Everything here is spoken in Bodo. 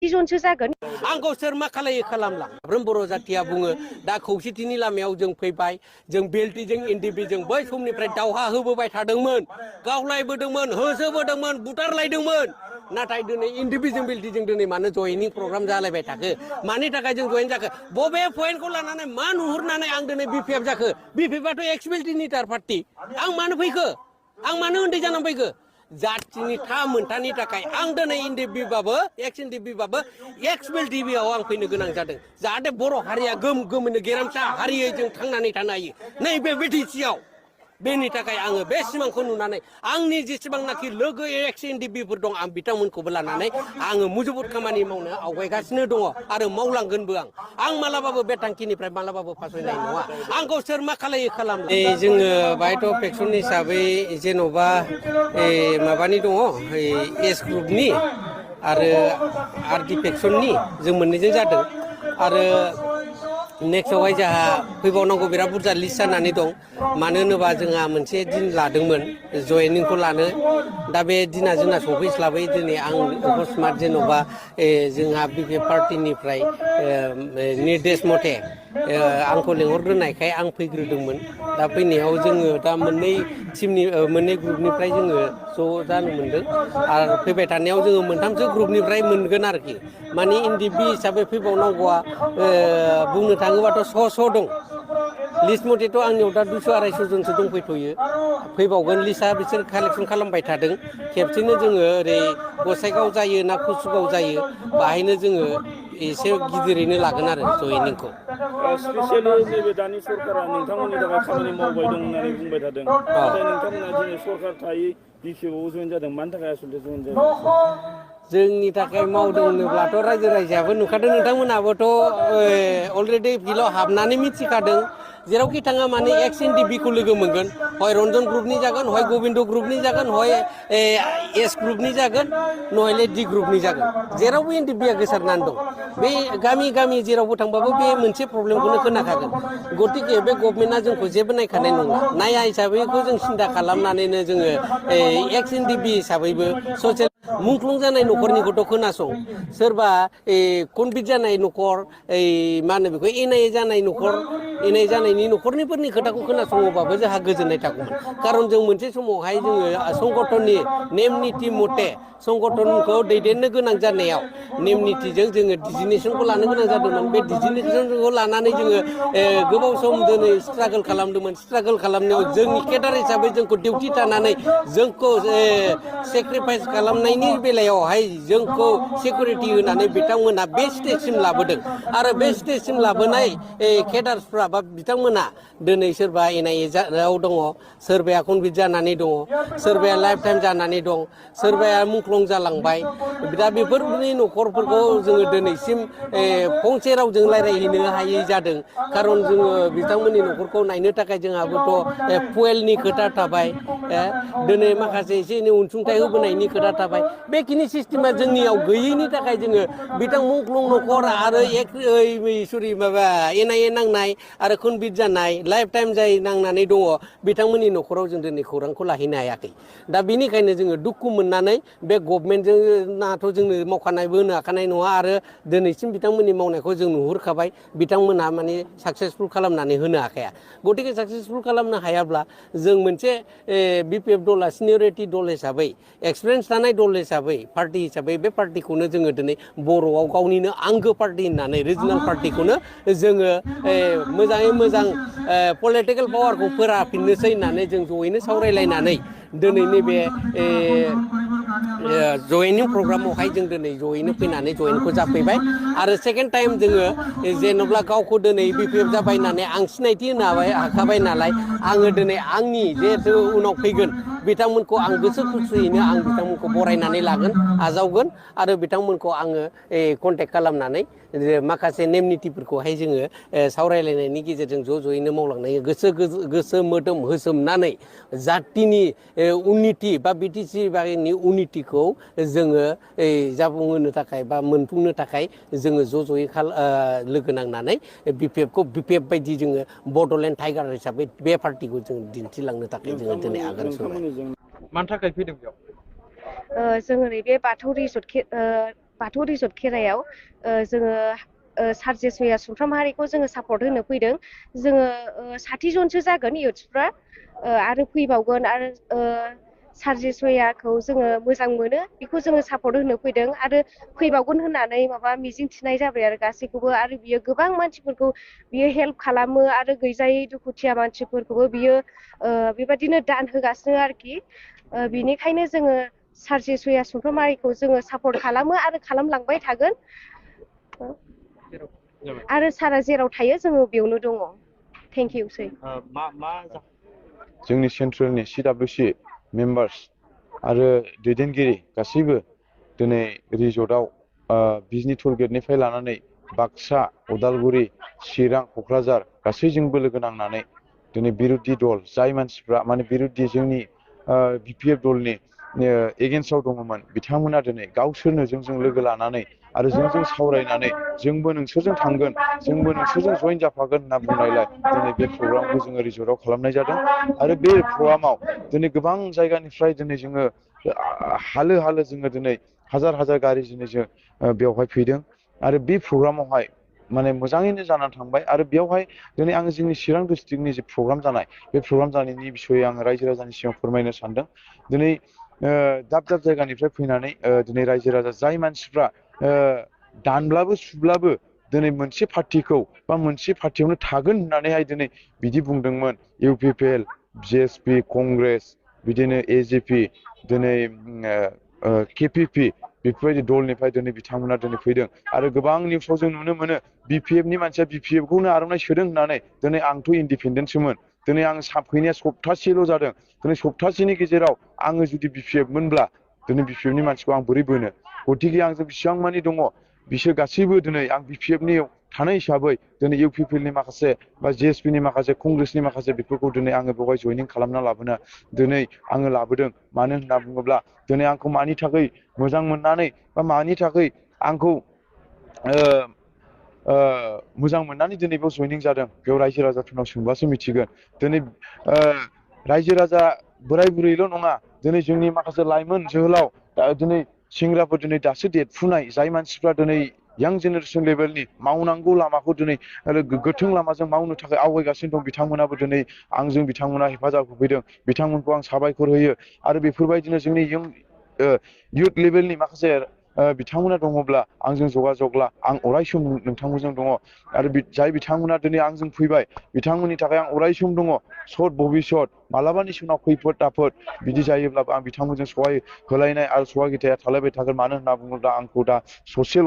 जनसो जागोन आंखौ सोर मा खालायो खालामला ब्रह्म बर' जाथिया बुङो दा खौसेथिनि लामायाव जों फैबाय जों बेल्टिजों एनडिपिजों बै समनिफ्राय दावहा होबोबाय थादोंमोन गावलायबोदोंमोन होसोबोदोंमोन बुथारलायदोंमोन नाथाय दिनै एनडिपिजों बेल्टिजों दिनै मानो जयनिं प्रग्राम जालायबाय थाखो मानि थाखाय जों जयेन जाखो बबे पइन्टखौ लानानै मा नुहुरनानै आं दिनै बिपिएफ जाखो बिपिएफआथ' एक्स बेल्टिनि टार पार्टि आं मानो फैखो आं मानो उन्दै जानानै फैखो जाथिनि मोनथानि थाखाय आं दिनै एनडिपिबाबो एक्स एनडिपिबाबो एक्स बेल्टिबिआव आं फैनो गोनां जादों जाहाथे बर' हारिया गोमोनो गेरेमसा हारियै जों थांनानै थानो हायो नैबे बिटिसिआव बेनि थाखाय आङो बे सिमांखौ नुनानै आंनि जेसेबांनाखि लोगो एक्स एनडिपिफोर दं आं बिथांमोनखौबो लानानै आङो मुजुबुद खामानि मावनो आवगायगासिनो दङ आरो मावलांगोनबो आं मालाबाबो बे थांखिनिफ्राय मालाबाबो फासयनाय नङा आंखौ सोर मा खालायो खालामला जोङो बाहायथ' फेक्सन हिसाबै जेन'बा माबानि दङ एस ग्रुपनि आरो आर डि फेक्सननि जों मोननैजों जादों आरो नेक्स्टआवहाय जोंहा फैबावनांगौ बिराद बुरजा लिस्ट जानानै दं मानो होनोबा जोंहा मोनसे दिन लादोंमोन जयनिंखौ लानो दा बे दिना जोंना सफैस्लाबै दिनै आं अकस्मात जेन'बा जोंहा बिपिएफ पार्टिनिफ्राय निर्देश मथे आंखौ लेंहरग्रोनायखाय आं फैग्रोदोंमोन दा फैनायाव जोङो दा मोननै ग्रुपनिफ्राय जोङो ज' जानो मोनदों आरो फैबाय थानायाव जोङो मोनथामसो ग्रुपनिफ्राय मोनगोन आरोखि माने एनडिपि हिसाबै फैबावनांगौआ बुंनो थाङोबाथ' स' दं लिस्ट मथेथ' आंनियाव दा 200-250 जनसो दंफैथ'यो फैबावगोन लिस्टआ बिसोर कालेक्सन खालामबाय थादों खेबसेनो जोङो ओरै गसाइगाव जायो ना कुसुगाव जायो बाहायनो जोङो एसे गिदिरैनो लागोन आरो जयनिंखौ स्पेसियेलि नैबे दानि सरकारा नोंथांमोननि थाखाय खामानि मावबाय दं होननानै बुंबाय थादों नाथाय नोंथांमोना दिनै सरकार थायै बिपिएफआव जयेन जादों मानि थाखाय आसलथे जयेन जादों जोंनि थाखाय मावदों होनोब्लाथ' रायजो राजायाबो नुखादों नोंथांमोनहाबोथ' अलरेडि फिल्डआव हाबनानै मिथिखादों जेरावखि थाङा माने एक्स एनडिपिखौ लोगो मोनगोन हय रन्जन ग्रुपनि जागोन हय गबिन्द ग्रुपनि जागोन हय एस ग्रुपनि जागोन नहले डि ग्रुपनि जागोन जेरावबो एनडिपिआ गोसारनानै दं बे गामि गामि जेरावबो थांबाबो बे मोनसे प्रब्लेमखौनो खोनाखागोन गतिके बे गभर्नमेन्टआ जोंखौ जेबो नायखानाय नंला नाया हिसाबैखौ जों सिन्था खालामनानैनो जोङो एक्स एनडिपि हिसाबैबो ससियेल मुंख्लं जानाय न'खरनिखौथ' खोनासं सोरबा कनभिट जानाय न'खर मा होनो बेखौ एनआइए जानाय न'खर एनआइए जानायनि न'खरनिफोरनि खोथाखौ खोनासङोबाबो जोंहा गोजोननाय थागौमोन खारन जों मोनसे समावहाय जोङो संगठननि नेम निथि मथे संगठनखौ दैदेननो गोनां जानायाव नेम निथिजों जोङो डिजिगनेसनखौ लानो गोनां जादोंमोन बे डिजिगनेसनखौ लानानै जोङो गोबाव सम दिनै स्ट्रागोल खालामदोंमोन स्ट्रागोल खालामनायाव जोंनि केडार हिसाबै जोंखौ डिउटि थानानै जोंखौ सेक्रिफाइस खालामनायनि बेलायावहाय जोंखौ सिकिउरिटि होनानै बिथांमोना बे स्टेजसिम लाबोदों आरो बे स्टेजसिम लाबोनाय केडार्सफ्रा बा बिथांमोना दिनै सोरबा एनआइएआव दङ सोरबाया कनभिट जानानै दङ सोरबाया लाइफ टाइम जानानै दं सोरबाया मुंख्लं जालांबाय दा बेफोरनि न'खरफोरखौ जोङो दिनैसिम फंसे रावजों रायज्लायहैनो हायै जादों खारन जोङो बिथांमोननि न'खरखौ नायनो थाखाय जोंहाबोथ' फुवेलनि खोथा थाबाय दिनै माखासे एसे एनै अनसुंथाइ होबोनायनि खोथा थाबाय बेखिनि सिस्टेमा जोंनियाव गैयैनि थाखाय जोङो बिथां मुंख्लं न'खर आरो माबा एनआइए नांनाय आरो कनभिट जानाय लाइफ टाइम जाय नांनानै दङ बिथांमोननि न'खराव जों दिनै खौरांखौ लाहैनो हायाखै दा बेनिखायनो जोङो दुखु मोननानै बे गभर्नमेन्टजोंनाथ' जोंनो मावखानायबो होनो हाखानाय नङा आरो दिनैसिम बिथांमोननि मावनायखौ जों नुहुरखाबाय बिथांमोनहा माने साक्सेसफुल खालामनानै होनो हाखाया गतिके साक्सेसफुल खालामनो हायाब्ला जों मोनसे बिपिएफ दला सिनियरिटि दल हिसाबै एक्सपिरियेन्स थानाय दल हिसाबै पार्टि हिसाबै बे पार्टिखौनो जोङो दिनै बर'आव गावनिनो आंगो पार्टि होननानै रिजनेल पार्टिखौनो जोङो मोजाङै मोजां पलिटिकेल पावारखौ फोराफिननोसै होननानै जों जयैनो सावरायलायनानै दिनै नैबे जयेनिं प्रग्रामावहाय जों दिनै जयैनो फैनानै जयेनखौ जाफैबाय आरो सेकेन्ड टाइम जोङो जेन'ब्ला गावखौ दिनै बिपिएफ जाबाय होननानै आं सिनायथि होनो हाखाबाय नालाय आङो दिनै आंनि जिहेथु उनाव फैगोन बिथांमोनखौ आं गोसो खुसियैनो आं बिथांमोनखौ बरायनानै लागोन आजावगोन आरो बिथांमोनखौ आङो कन्टेक्ट खालामनानै माखासे नेम निथिफोरखौहाय जोङो सावरायलायनायनि गेजेरजों ज' ज'यैनो मावलांनाय गोसो मोदोम होसोमनानै जाथिनि उन्निथि बा बिटिसि बारिनि उन्निथिखौ जोङो जाफुंहोनो थाखाय बा मोनफुंनो थाखाय जोङो ज' ज'यै लोगो नांनानै बिपिएफखौ बिपिएफ बायदि जोङो बड'लेण्ड टाइगार हिसाबै बे पार्टिखौ जों दिन्थिलांनो थाखाय जोङो दिनै आगान सुरबाय मानि थाखाय फैदों बेयाव जोङो नैबे बाथौ रिजर्ट बाथौ रिजर्ट खेरायाव जोङो सार जेसमिया सुमफ्रामारिखौ जोङो सापर्ट होनो फैदों जोङो 60 जनसो जागोन इउथ्सफ्रा आरो फैबावगोन आरो सार जेसमियाखौ जोङो मोजां मोनो बेखौ जोङो सापर्ट होनो फैदों आरो फैबावगोन होननानै माबा मिजिं थिनाय जाबाय आरो गासैखौबो आरो बियो गोबां मानसिफोरखौ बियो हेल्प खालामो आरो गैजायै दुखुथिया मानसिफोरखौबो बियो बेबायदिनो दान होगासिनो आरोखि बिनिखायनो जोङो सार जेसमिया सुमफ्रामारिखौ जोङो सापर्ट खालामो आरो खालामलांबाय थागोन आरो सारा जेराव थायो जोङो बेयावनो दङ थेंक इउ सै जोंनि सेन्ट्रेलनि CWC मेम्बार्स आरो दैदेनगिरि गासैबो दिनै रिजर्टआव बिजनि टल गेटनिफ्राय लानानै बाक्सा उदालगुरि चिरां क'क्राझार गासैजोंबो लोगो नांनानै दिनै बिरुद्धि दल जाय मानसिफ्रा माने बिरुद्धि जोंनि BPF दलनि एगेन्स्टआव दङमोन बिथांमोना दिनै गावसोरनो जोंजों लोगो लानानै आरो जोंजों सावरायनानै जोंबो नोंसोरजों थांगोन जोंबो नोंसोरजों जइन जाफागोन होनना बुंनायलाय दिनै बे प्रग्रामखौ जोङो रिजर्टआव खालामनाय जादों आरो बे प्रग्रामाव दिनै गोबां जायगानिफ्राय दिनै जोङो हालो हालो जोङो दिनै हाजार हाजार गारि दिनै जों बेवहाय फैदों आरो बे प्रग्रामावहाय माने मोजाङैनो जानानै थांबाय आरो बेयावहाय दिनै आङो जोंनि चिरां डिस्ट्रिक्टनि जे प्रग्राम जानाय बे प्रग्राम जानायनि बिसयै आङो रायजो राजानि सिगाङाव फोरमायनो सानदों दिनै दाब दाब जायगानिफ्राय फैनानै दिनै रायजो राजा जाय मानसिफ्रा दानब्लाबो सुब्लाबो दिनै मोनसे पार्टिखौ बा मोनसे पार्टियावनो थागोन होननानैहाय दिनै बिदि बुंदोंमोन UPPL JSP कंग्रेस बिदिनो AJP दिनै KPP बेफोरबायदि दलनिफ्राय दिनै बिथांमोना दिनै फैदों आरो गोबां निउसाव जों नुनो मोनो BPFनि मानसिया BPFखौनो आर'नाइ सोदों होननानै दिनै आंथ' इन्डिपेन्डेन्टसोमोन दिनै आं फैनाया सप्तासेल' जादों दिनै सप्तासेनि गेजेराव आङो जुदि BPF मोनब्ला दिनै BPFनि मानसिखौ आं बोरै बोनो गतिके आंजों बेसेबां मानि दङ बिसोर गासैबो दिनै आं BPFनि थानाय हिसाबै दिनै UPPLनि माखासे बा JSPनि माखासे कंग्रेसनि माखासे बेफोरखौ दिनै आङो बेवहाय जयनिं खालामना लाबोनो दिनै आङो लाबोदों मानो होनना बुङोब्ला दिनै आंखौ मानि थाखाय मोजां मोननानै बा मानि थाखाय आंखौ मोजां मोननानै दिनै बेयाव जयनिं जादों बेयाव रायजो राजाफोरनाव सोंब्लासो मिथिगोन दिनै रायजो राजा बोराय बुरैल' नङा दिनै जोंनि माखासे लाइमोन जोहोलाव दिनै सेंग्राफोर दिनै दासो देरफुनाय जाय मानसिफ्रा दिनै यां जेनेरेसन लेभेलनि मावनांगौ लामाखौ दिनै गोथों लामाजों मावनो थाखाय आवगायगासिनो दं बिथांमोनाबो दिनै आंजों बिथांमोना हेफाजाब होफैदों बिथांमोनखौ आं साबायखर होयो आरो बेफोरबायदिनो जोंनि इयुथ लेभेलनि माखासे बिथांमोना दङब्ला आंजों जगाजग ला आं अराय सम नोंथांमोनजों दङ आरो जाय बिथांमोना दिनै आंजों फैबाय बिथांमोननि थाखाय आं अराय सम दङ सत भबिसत मालाबानि समाव खैफोद आफोद बिदि जायोब्लाबो आं बिथांमोनजों सहाय होलायनाय आरो सहायगिथाया थालायबाय थागोन मानो होनना बुङोब्ला आंखौ दा ससियेल